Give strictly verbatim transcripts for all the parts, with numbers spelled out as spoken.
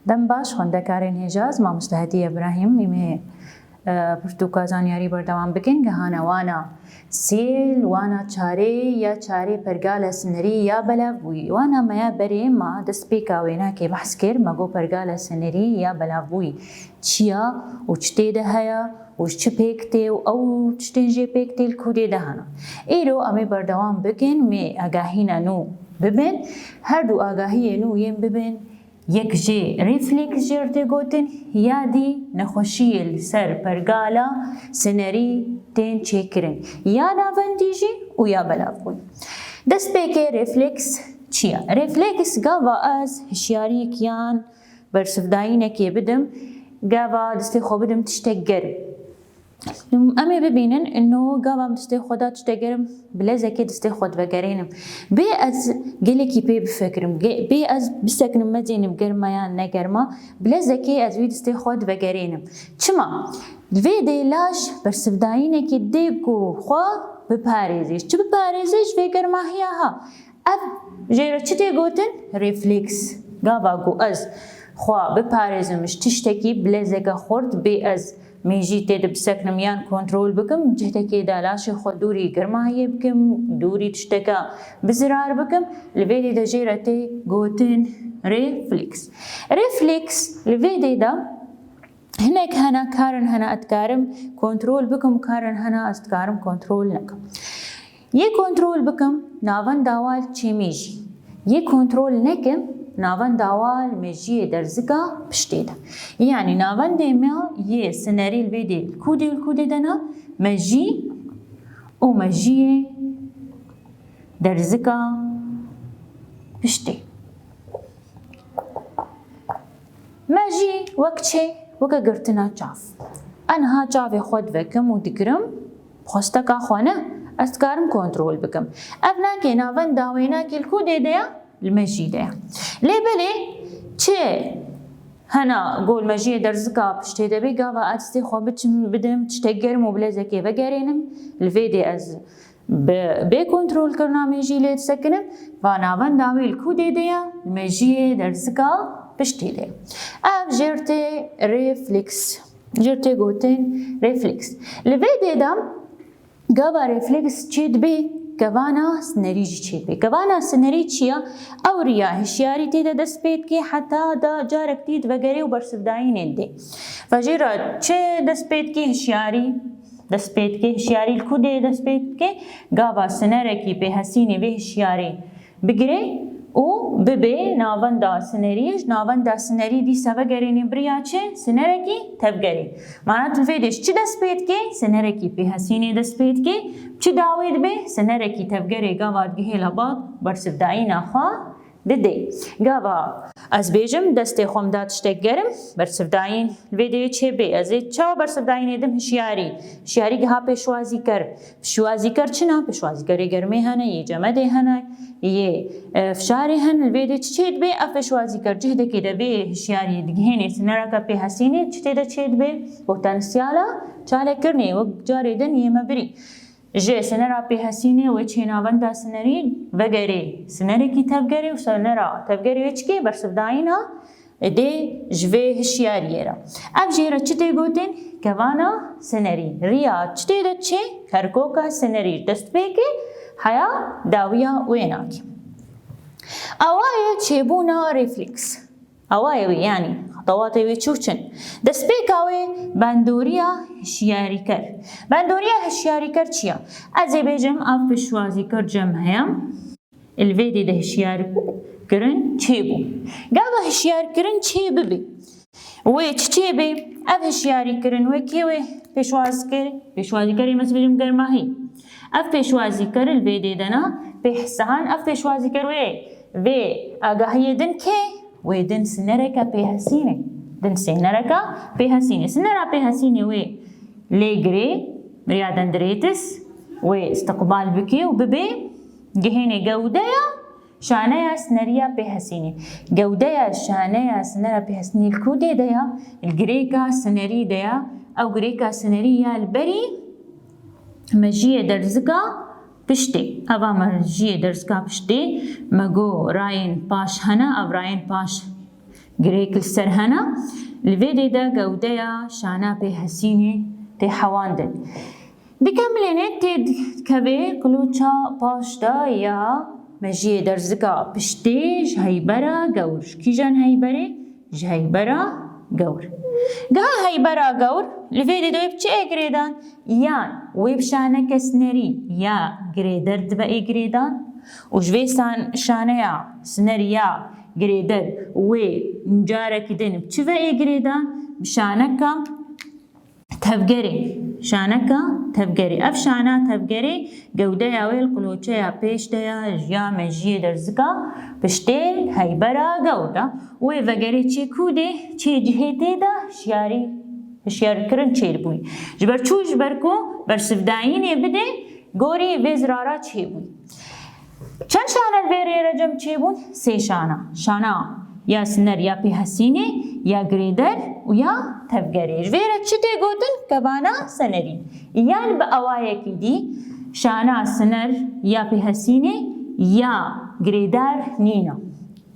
Dem baş xwendekarên hêja, ez mamoste Hediye Îbrahîm, em ê, e, pirtûka zanyarî berdewam bikin. Gihane wana sêl, wana çarê ya çarê pergala sinerî ya belavbûyî. Wana me ya berê ma destpêka wênakê behs kir, me got pergala sinerî ya belavbûyî çi ya û çi tê de heye û ji çi pêk tê û ew tiştên jê pêk tê li ku dê de hene. Îro em ê berdewam bikin, em ê agahîna nû bibin. Her du agahiyên nû yên bibin, yek jê refleks jê re tê gotin, ya dî nexweşiyê li ser pergala sinerî tên çêkirin, ya navendî jî û ya belavbûn. Destpêkê refleks çi ye? Refleks gava ez hişyariyek yan bersivdayînekê bidim, gava destê xwe bidim tiştek germ. Em ê bibînin, ino gava em destê xwe da tiştek germ, bi lezekê destê xwe divegerênim. Bê ez gelekî pê bifikirim, ge-, bê ez biseknim, mezênim germa yan ne germa, bi lezekê ez wî destê xwe divegerênim. Çima? Vê dê laş bersivdayînekê dê ku xwe biparêzê. Çi biparêzê ji vê germahiya ha? Ev jê re çi tê gotin? Refleks. Gava ku ez xwe biparêzim ji tiştekî, bi lezeke xurt, bê ez mêjî tê de biseknim yan kontrol bikim, cihtekê de laşê xwe dûrî germahiyê bikim, dûrî tişteke bi zirar bikim, li vê dê de jê re tê gotin refleks. Refleks li vê dê de hinek hene, karin hene ez dikarim kontrol bikim, karin hene ez dikarim kontrol nekim. Yê kontrol bikim, navenda wa çê mêjî. Yê kontrol nekim, navenda wa li mêjiyê derzika piştê de. Yanî navendê me yê sinerî li vê dê li ku dê, li ku dê de ne, mejî û mejiyê derzika piştê. Mejî wek çi? Weke girtina çav. Ez niha çavê xwe divekim û digirim, xwesteka xwe ne, ez dikarim kontrol bikim. Ev nakê navenda wênakê li ku dê de ye? Li mejî de ye. Lê belê çi hena ku li mejiyê derzika piştê de bê, gava ez destê xwe biçim bidim tiştek germ û bi lezekê vegerênim, li vê dê ez bi bê kontrolkirina mêjî lê disekinim, va navenda wê li ku dê de ye? Li mejiyê derzika piştê de ye. Ev jê re tê refleks. Jê re tê gotin refleks. Li vê dê de gava refleks çê dibe, kevana sinerî jî çê dibe. Kevana sinerî çi ye? Ew riya hişyarî tê de dest pê dike, heta da carek dî divegerê û bersivdayînên dê. Va jê re çi dest pê dike? Hişyarî dest pê dike. Hişyarî li ku dê dest pê dike? Gava sinerekî pêhesînê vê hişyarî bigire û bibe navenda sinerî, ji navenda sinerî dîsa vegerêne bi riya çi? Sinerekî tevgerê. Mana tu vê dê ji çi dest pê dike? Sinerekî pêhesînê dest pê dike. Çi dawî dibe? Sinerekî tevgerê gava digihê lebat bersivdayîna xwe dide. Gava ez bêjim destê xwe min da tiştek germ, bersivdayîn li vê dê çê bê. Ez ê çawa bersivdayînê dim? Hişyarî. Hişyarî giha pêşwazîker. Pêşwazîker çi ne? Pêşwazîkerê germê hene, yê cemedê hene, yê, e, fişarê hene. Li vê dê çi çê dibe? Ev pêşwazîker cihdekê de vê hişyariyê digihênê sinereke pêhesînê, çi tê de çê dibe? Potansiala çalekkirinê, wek carê din yê me birî. Ji sinera pêhesînê wê çê navenda sinerî vegerê sinerekî tevgerê û sinera tevgerê wê çikê? Bersivdayîna dê ji vê hişyariyê re. Ev jê re çi tê gotin? Kevana sinerî. Riya çi tê de çê? Kerkoka sinerî dest pê ke heya dawiya wênakê. Awayê çêbûna refleks. Awayê wê, yanî xetewatê wê çû çin. Destpêka wê bandoriya hişyarîker. Bandoriya hişyarîker çi ye? Ez ê bêjim, ev pêşwazîker cem heye. Li vê dê de hişyarkirin çêbû. Gava hişyarkirin çê bibe, wê çi çê bê? Ev hişyarîkirin wê kê wê pêşwaz kir? Pêşwazîkerê, ez bêjim, germahî. Ev pêşwazîker li vê dê de ne, pêhsan, ev pêşwazîker wê, vê agahiyê din kê? Wê din sinereke pêhesînê. Din sênereke pêhesînê. Sinera pêhesînê wê lê girê, riya dendrêtis, wê istiqbal bike û bibe gihênê gewdeya şaneya sineriya pêhesînê. Gewdeya şaneya sinera pêhesînê li ku dê de ya? Li girêka sinerî de ya. Ew girêka sinerî ya li berî mejiyê derzika piştê. Eva mejiyê derzika piştê, me got rayên paş hene, ev rayên paş Girêk li ser hene. Li vê dê de gewdeya şana pêhesînê tê hewandin. Dikemilêne tê dikeve qiloça paş de ya mejiyê derzika piştê ji heybera gewr. Ji kîjan heyberê? Ji heybera gewr. Giha heybera gewr, li vê dê de wê bi çi ê girêdan? Yan wê bi şaneke sinerî ya girêder dibe ê girêdan û ji vê san-, şaneya sinerî ya girêder wê carekî din bi çi ve ê girêdan? Bi şaneka tevgerê. Şaneka tevgerê. Ev şana tevgerê gewdeya wê li qiloçeya pêş de ya, ya mejiyê derzika piştê heybera gewr de. Wê vegerê çê kû dê, çê cihê tê de hişyarî, hişyarkirin çêdibûyî. Ji ber çû, ji ber ku bersivdayînê bidê, gorî vê zirara çêbûyî. Çend şane li vê rê re cem çêbûn? Sê şana. Şana ya siner ya pêhesînê, ya girêder û ya tevgerê. Ji vê re çi tê gotin? Kevana sinerî. Yan bi awayekî dî, şana siner ya pêhesînê ya girêder nîne.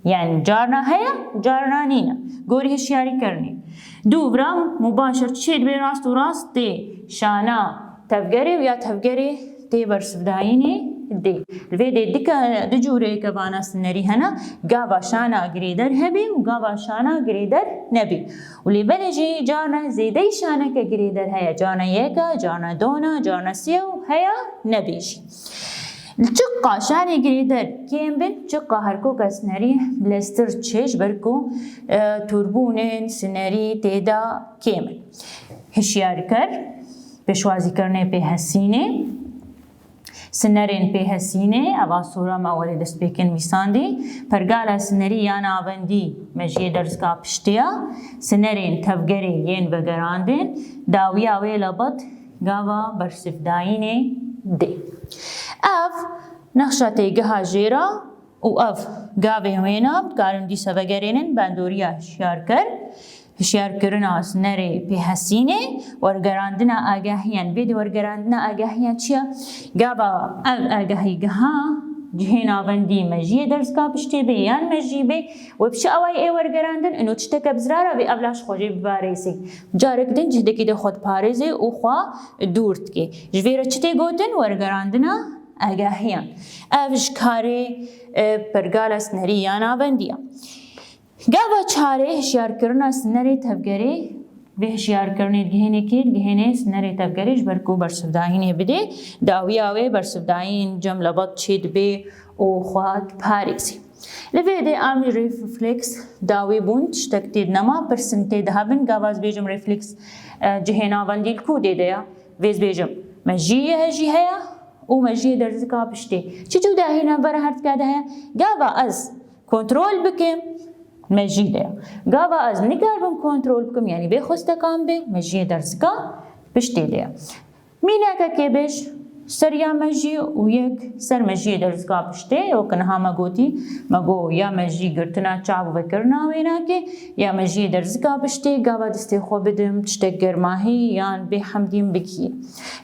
Yani carna heye, carna nîne. Gorî hişyarîkirinê. Dûvra mubaşir çê dibê rast û rast tê şana tevgerê û ya tevgerê tê bersivdayînê dê. Li vê dê dike du cûrê kevana sinerî hene, gava şana girêder hebê û gava şana girêder nebê. Û lê belê jî carna zêdeyî şaneke girêder heye, carna yeka, carna dona, carna sê û heya nebê jî. Li çiqa şanê girêder kêm bin, çiqa herkoka sinerî bileztir çê ji ber ku, e, tûrbûnên sinerî tê de kêm in. Hişyarker, pêşwazîkirinê pêhesînê, sinerên pêhesînê, eva sora me welê destpêkin nivîsandî, pergala sinerî ya navendî, mejiyê derzika piştê ya, sinerên tevgerê yên vegerandin, dawiya wê lebet gava bersivdayînê dê. Ev nexşa têgiha jêra û ev gavên wêna dikarin dîsa vegerênin bandoriya hişyarker, hişyarkirina sinerê pêhesînê, wergerandina agahiyan. Vê de wergerandina agahiyan çi ye? Gava ev agahî giha cihê navendî mejiyê derzika piştê bê yan mejî bê, wê bi çi awayî ê wergerandin? Ino tişteke bi zirara vê ev laş xwe jê biparêzê. Carek din cihdekî de xwe diparêzê û xwe dûr dike. Ji vê re çi tê gotin? Wergerandina agahiyan. Ev ji karê, e, pergala sinerî ya navendî ye. Gava çarê hişyarkirina sinerê tevgerê, vê hişyarkirinê digihênê kê? Digihênê sinerê tevgerê ji ber ku bersivdayînê bidê, dawiya wê bersivdayîn cem lebet çê dibê û xwe diparêzê. Li vê dê em jî refleks dawî bûn, tiştek tê de nema, pirsin tê de hebin, gava ez bêjim refleks, e, cihê navendî li ku dê de ye? Vê ez bêjim mejiyê hejî heye û mejiyê derzika piştê. Çi cudahî navbera her tika de heye? Gava ez kontrol bikim, mejî de ye. Gava ez nikaribim kontrol bikim, yanî bê xwestekan bê, mejiyê derzika piştê de ye. Mînakekê bêj, ser ya mejî û yek ser mejiyê derzika piştê, wek niha me gotî, me got ya mejî girtina çav û vekirina wê nake, ya mejiyê derzika piştê, gava destê xwe bidim tiştek germahî yan bê hemdîn bikî.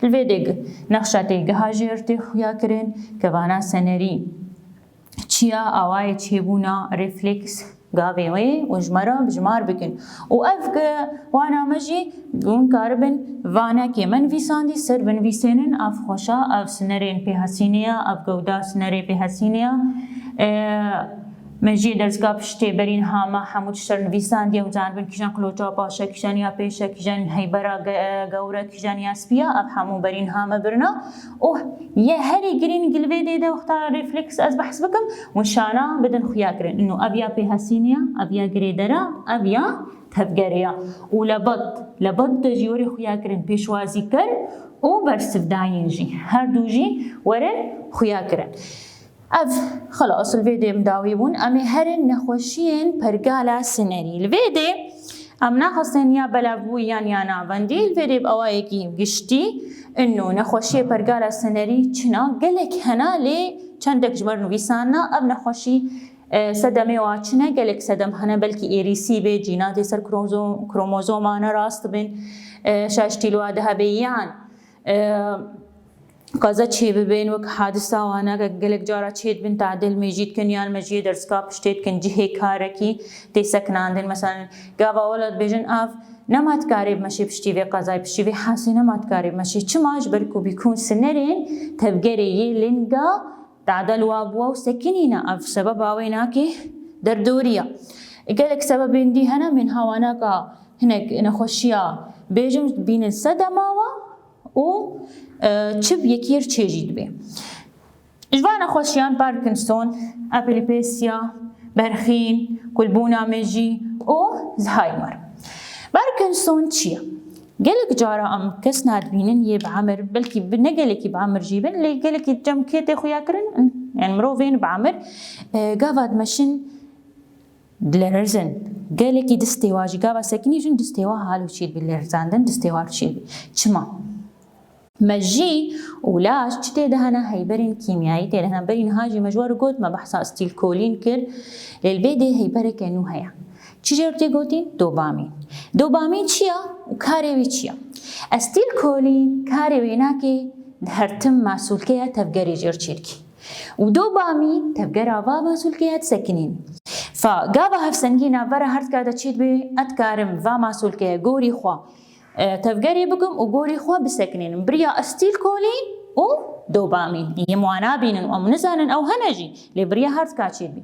Li vê dê nexşa têgiha jêr tê xuya kirin, kevana sinerî. Çiya awayê çêbûna refleks gavê wê û ji me re bijmar bikin. Û ev ki wana me jî hûn karibin vanekê me nivîsandî ser binivîsênin, ev xweşa, ev sinerên pêhesînê ya, ev gewda sinerê pêhesînê ya. E, mejiyê derzika piştê berî niha me hemû tişt nivîsandiye û zanibin kîjan qiloça paşe, kîjan ya pêşe, kîjan heybera ge-, gewre, kîjan ya spiya, ev hemû berî niha me birina. û yê herî girîng li vê dê de wexta refleks ez behs bikim, hûn şana bidin xuya kirin. Ino ev ya pêhesînê ya, ev ya girêdera, ev ya tevgerê ya. Û lebet, lebet de jî werê xuya kirin, pêşwazîker û bersivdayîn jî. Her du jî werin xuya kirin. Ev, xilas, li vê dê em dawî bûn. Em ê herin nexweşiyên pergala sinerî. Li vê dê em naxistin ya belevbûyî yan ya navendî. Li vê dê bi awayekî giştî, ino nexweşiyê pergala sinerî çina gelek hene, lê çendek ji me re nivîsandina. Ev nexweşî, e, sedemê wa çi ne? Gelek sedem hene, belkî êrîsî bê, cînatê ser krozo-, kromozoma ne rast bin, e, şaştî li wa de hebe yan, e, qeza çêbibin, wek hadisa wana gelek cara çêdibin, tadil mejî dikin yan mejiyê dersika piştê dikin cihê karekî tê sekinandin. Mesela gava wela dibêjin ev nema dikarê bimeşê piştî vê qezayê, piştî vê hasê nema dikarê bimeşê. Çima? Ji ber ku bîkûn sinerên tevgerê yê linga tadel wa bûwa û sekinîne. Ev sebeba wê nake derdoriya. Gelek sebebên dî hene, min hawanaka hinek nexweşiya bêjin bînin sedema wa û e, çi bi yekî re çê jî dibe. Ji van nexweşiyan Parkinson, epilepsiya, berxîn, kulbûna mejî û Alzheimer. Parkinson çi ye? Gelek cara em kes nadibînin yê bi emir, belkî bi ne gelekî bi emir jî bin, lê gelekî cem kê tê xuya kirin, yani mirovên bi emir, e, gava dimeşin dilerizin. Gelekî distê wa jî gava sekinî jin distê wa halo çê dibî, lerizandin distê wa çê dibî. Çima? Mejî û laş çi tê de hene? Heyberên kîmyayî tê de hene. Berî niha jî me ji we re got, me behsa astîlkolîn kir. Lê li vê dê heybereke nû heye. Çi jê re tê gotîn? Dopamîn. Dopamîn çi ye û karê wê çi ye? Astîlkolîn karê wê nake di her tim masûlkeya tevgerê jê re çêdikî. Û dopamîn tevgera va masûlkeya disekinîn. Fa gava hevsengî navbera her tika de çêdibe, ez dikarim va masûlkeya gorî xwe e, tevgerê bikim û gorî xwe bisekinînim. Bi riya astîlkolîn û dopamîn. Yê wana bînin û em nizanin ew hene jî. Lê bi riya her tika çêdibî.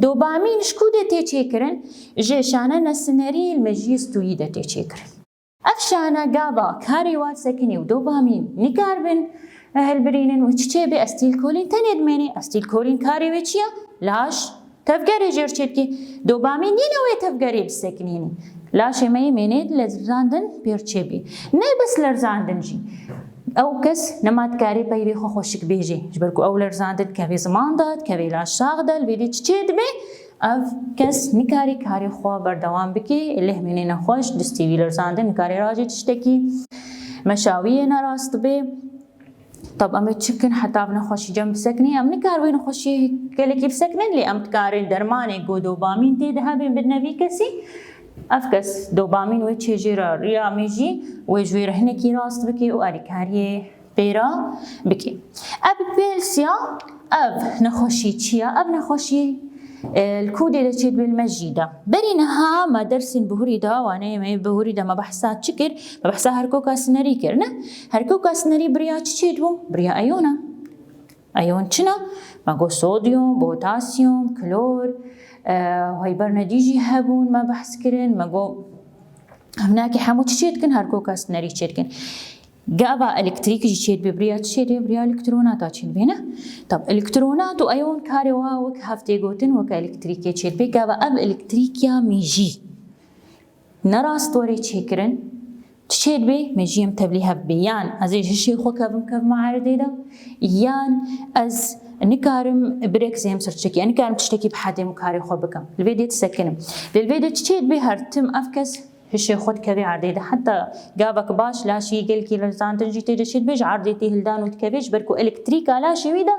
Dopamîn ji ku de tê çêkirin? Ji şane nesinerî li mejiyê stûyî de tê çêkirin. Ev şane gava karê wa sekinî û dopamîn nikaribin, e, hilbirînin û çi çêbê? Astîlkolîn tenê dimênê. Astîlkolîn karê wê çi ye? Laş tevgerê jê re çêdikî. Dopamîn yê ne wê tevgerê bisekinînî. Laşê me yê mênê lerzandin pêr çêbî. Ne bes lerzandin jî. Ew kes nema dikarê peyvê xwe xweşik bêjê. Ji ber ku ew lerzandin dikevê ziman de, dikevê laşax de, li vê dê çi çêdibe? Ev kes nikarî karê xwe berdewam bikê, lê mênê nexweş, distî wî lerzandin, nikarê rajê tiştekî meşawiyê nerast bê. Tab em ê çi bikin heta ev nexweşî cem bisekinî? Em nikarin wê nexweşî gelekî bisekinin, lê em dikarin dermanê ku dopamîn tê de hebe bi nevî kesî. Ev kes dopamîn wê çê jê re riya mejî, wê ji wê re hinekî rast bike û alîkariyê pê re bike. Epilepsiya, ev nexweşî çi ye? Ev nexweşî, e, li ku dê de çêdibe li mejî de. Berî niha me dersên bihurî de, waneyê me yê bihurî de me behsa çi kir? Me behsa herkoka sinerî kir, ne? Herkoka sinerî bi riya çi çêdibû? Bi riya ayona. Ayon çi ne? Me got sodyum, potasyum, klor, e, heyber nedî jî hebûn, me behs kirin, me got, em nake hemû çi çêdikin? Herkoka sinerî çêdikin. Gava elektrîk jî çêdibê, bi riya çi çêdibê? Bi riya elektronata çêdibê, ne? Tab elektronat û ayon karê wa wek hev tê gotin, wek elektrîkê çêdibê. Gava ev elektrîk ya mejî nerast were çêkirin, çi çêdibê? Mejiyê min tevlî hev bê. Yan ez ê ji hişê xwe kevim kevime erdê de, yan ez nikarim birek zêm ser tiştekî, ez nikarim tiştekî bi hedê min karê xwe bikim. Li vê dê disekinim. Lê li vê dê çi çêdibê? Her tim ev kes hişê xwe dikevê erdê de. Heta gavek baş laşî gelkî lerzandin jî tê de çêdibê, ji erdê tê hildan û dikevê, ji ber ku elektrîka laşê wî de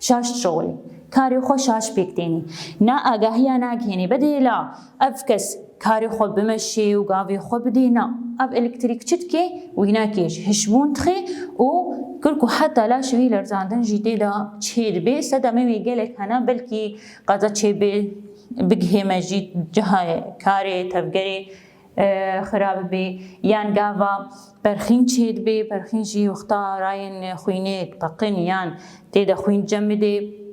şaş dişixulê. Karê xwe şaş pêk tênî. Na agahiya nagihênê. Bedê la ev kes karê xwe bimeşê û gavê xwe bidê, na. Ev elektrîk çi dike? Wî nake, ji hişbûn dixê û kir ku heta laşê wî lerzandin jî tê de çêdibê. Sedemê wê gelek hene, belkî qeza çêbê, bigihê mejî cihayê karê tevgerê, e, xira bibê, yan gava perxîn çêdibê, perxîn jî wexta rayên xwînê dipeqin yan tê de xwîn cem bidê.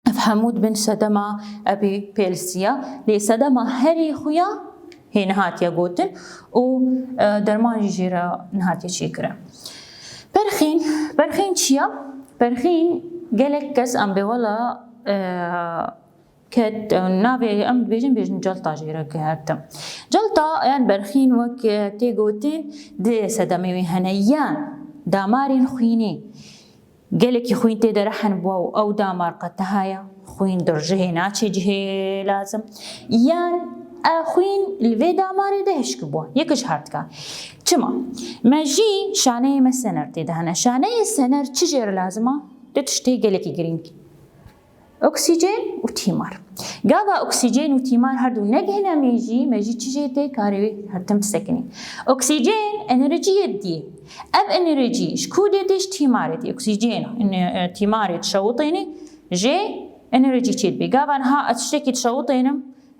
Ev hemû dibin sedema epîpelsiya, lê sedema herî xuya hê nehatiye gotin û, e, derman jî jê re nehatiye çêkirin. Perxîn, perxîn çi ye? Perxîn gelek kes em bê wela, e, ket, e, navê em dibêjin, bêjin celta jê re ke her tim. Celta yan berxîn wek, e, tê gotin di sedemê wê hene yan damarên xwînê. Gelekî xwîn tê de rehen bû û ew damar qetiha ye, xwîn dirjihê naçe cihê lazim. Yan, e, xwîn li vê damarê de hişk bû. Yek ji her dika. Çima? Me jî şaneyê me sener tê de hene. Şaneyê sener çi jê re lazim e? Du tiştê gelekî girîng. Oksîjen û tîmar. Gava oksîjen û tîmar her du negihine mejî, mejî çi jê tê karê wê her tim bisekinî. Oksîjen enerjiyê didî. Ev enerjî ji ku dê tê? Ji tîmarê tê. Oksîjen, e, tîmarê dişewitêne, jê enerjî çêdibê. Gava niha ez tiştekî dişewitênim,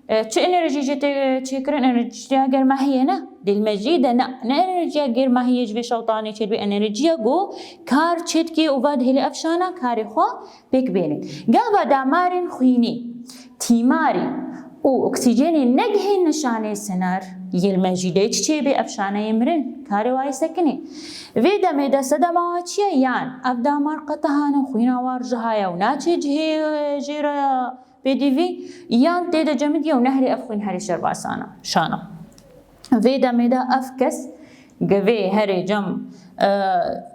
e, çi enerjî jê tê çêkirin? Enerjiya germahiyê ne. Dê li mejî de ne, ne enerjiya germahiyê ji vê şewtanê çêdibê, enerjiya ku kar çêdikê û va dihêlê ev şana karê xwe pêk bêne. Gava damarên xwînî, tîmarî û oksîjenê negihên nişanê sinar, yê li mejî de çi çêbê? Ev şaneyê mirin, karê wayê sekinê. Vê demê de sedema wa çi ye? Yan ev damar qetihane, xwîna wa rijihaye û naçê cihê jê re pêdivî, yan tê de cemidiye û nehrê ev xwîn herê ser basana, şana. Vê demê de ev kes gevê herê cem, e,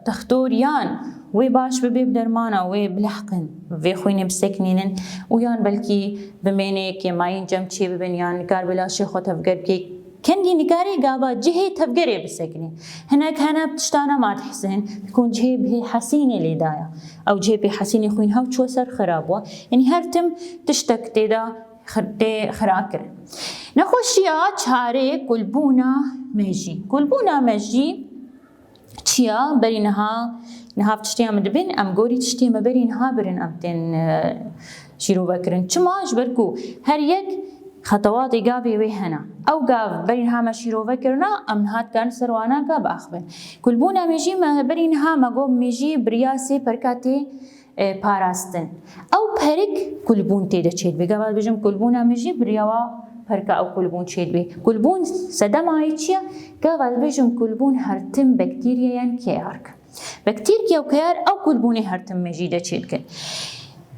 textor yan wê baş bibe bi dermana, wê bilehqin, vê xwînê bisekinînin û yan belkî bimênê kêmayîn cem çê bibin yan nikar bi laşê xwe tevger bike. Kengî nikarê gava cihê tevgerê bisekinî. Hinek hene bi tiştana ma dihsin, bikun cihê bihê hesînê lê daya. Ew cihê bê hesînê xwîn hew çû ser xirab bû. Yanî her tim tiştek tê de xir-, tê xira kirin. Nexweşiya çarê kulbûna mejî. Kulbûna mejî çi ya? Berî niha, niha tiştê em dibin, em gorî tiştê me berî niha birin, em tên, e, şîrove kirin. Çima? Ji ber ku her yek xetewatê gavê wê hene. Ew gav berî niha me şîrove kirina, em niha dikarin ser wana gav biaxivin. Kulbûna mejî me berî niha me got mejî bi riya sê perka tê e, parastin. Ew perik kulbûn tê de çêdibê. Gava dibêjim kulbûna mejî bi riya wa perka ew kulbûn çêdibê. Kulbûn sedema wê çi ye? Gava dibêjim kulbûn her tim baktîrya yan keyark. Baktîrya û keyar ew kulbûnê her tim mejî de çêdikin.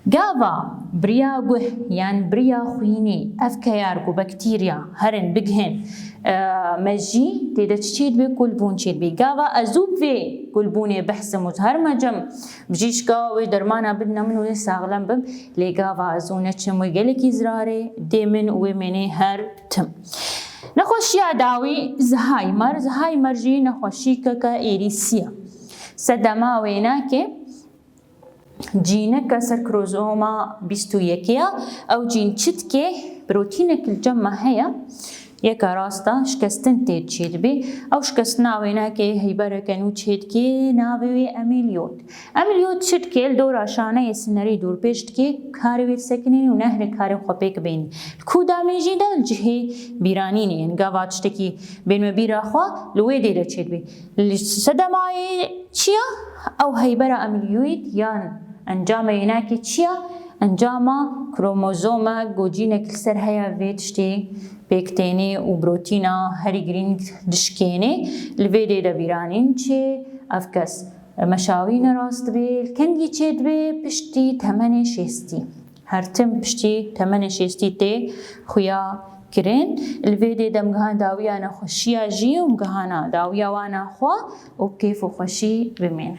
Gava bi riya guh yan bi riya xwînê ev keyark û baktîrya herin bigihin, e, mejî, tê de çi çêdibê? Kulbûn çêdibê. Gava ez û vê kulbûnê behsim û her me cem bijîşka wê dermana bidine min û wê saxlem bim, lê gava ez û neçim wê gelekî zirarê dê min û wê mênê her tim. Nexweşiya dawî Zihaymer. Zihaymer jî nexweşîkeke êrîsî ye. Sedema wênakê cîneke ser krozoma bîst û yekê ya. Ew cîn çi dike? Protînek li cem me heye. Yeka rasta şikestin tê çêdibê. Ew şikestina wênakê heybereke nû çêdikê, navê wê emîlyot. Emîlyot çi dike? Li dora şaneyê sinerî dûrpêç dike, karê wê disekinî û nehrê karê xwe pêk bênî. Li ku damêjî de? Li cihê bîranînê, yanî gava tiştekî bên me bîra xwe, li wê dê de çêdibê. Li sedemayê çi ya? Ew heybera emîlyot yan encama wênakê çi ya? Encama kromozoma ku cînek li ser heye vê tiştê pêk tênê û protîna herî girîng dişkênê. Li vê dê de bîranîn çê ev kes meşawî nerast dibê, li kengî çêdibê? Piştî temenê şêstî. Her tim piştî temenê şêstî tê xuya kirin. Li vê dê de em gihana dawiya nexweşiya jî û em gihana dawiya wana xwe û bi kêf û xweşî bimînin.